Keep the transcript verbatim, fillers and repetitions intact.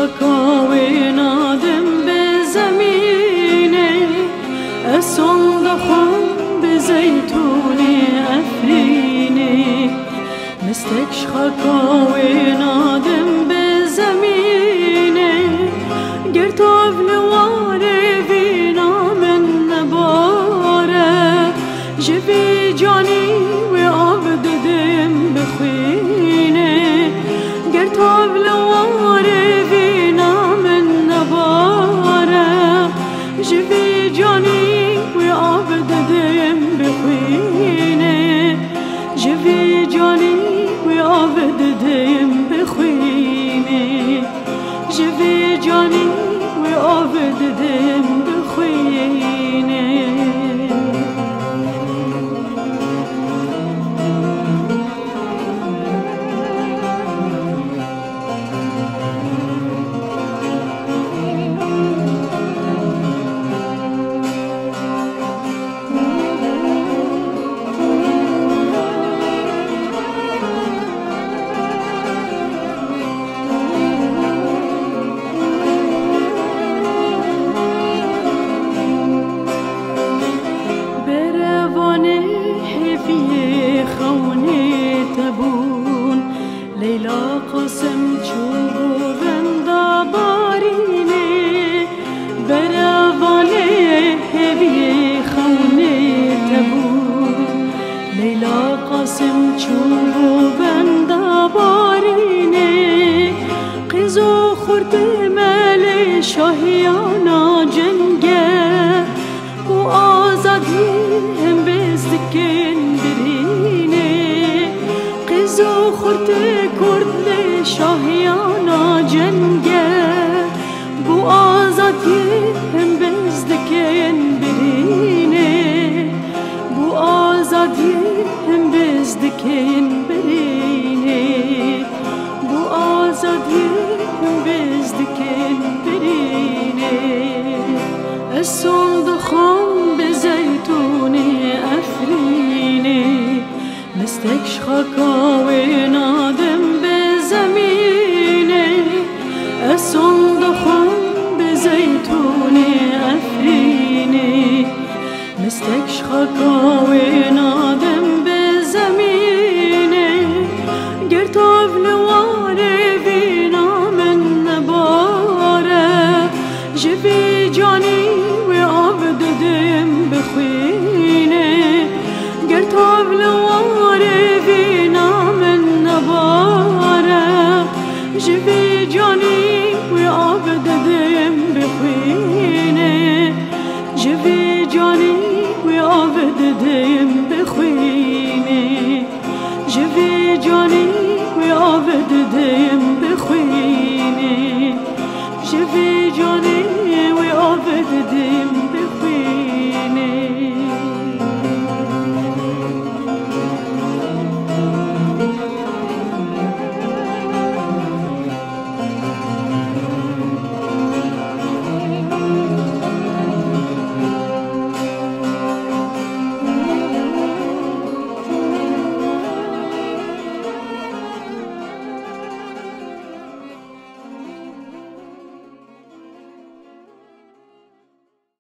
Ka wê nadim bi zemînê, ez sonda xwe bi zeytûnê Efrînê. Mistek ji xaka wê nadim bi zemînê, ger tav li warê vîna min nebare, ji vî canî wê av didim bixwînê. Ger tav li warê vîna min nebare, ji vî canî wê av didim bixwînê. Ji vî canî wê av didim bixwînê. Ji vî canî wê av didim bixwînê. Berevanê hêviyê xewnê te bûn, Leyla Qasim çû bo venda barînê. Berevanê hêviyê xewnê te bû, Leyla Qasim çû bo venda barînê. Qîz û xurtê me lê şahiyana cenge, bo azadiyê him biz dikin birînê. Qîz û xurtê kurd lê şahiyana cenge, bo azadiyê him biz dikin birînê. Bo azadiyê him biz dikin birînê. Bo azadiyê him biz dikin birînê. Ez sonda xwe bi zeytûnê Efrînê. Mistek ji xaka wê nadim bi zemînê. Ez sonda xwe bi zeytûnê Efrînê. Mistek ji xaka wê nadim bi zemînê. Ger tav li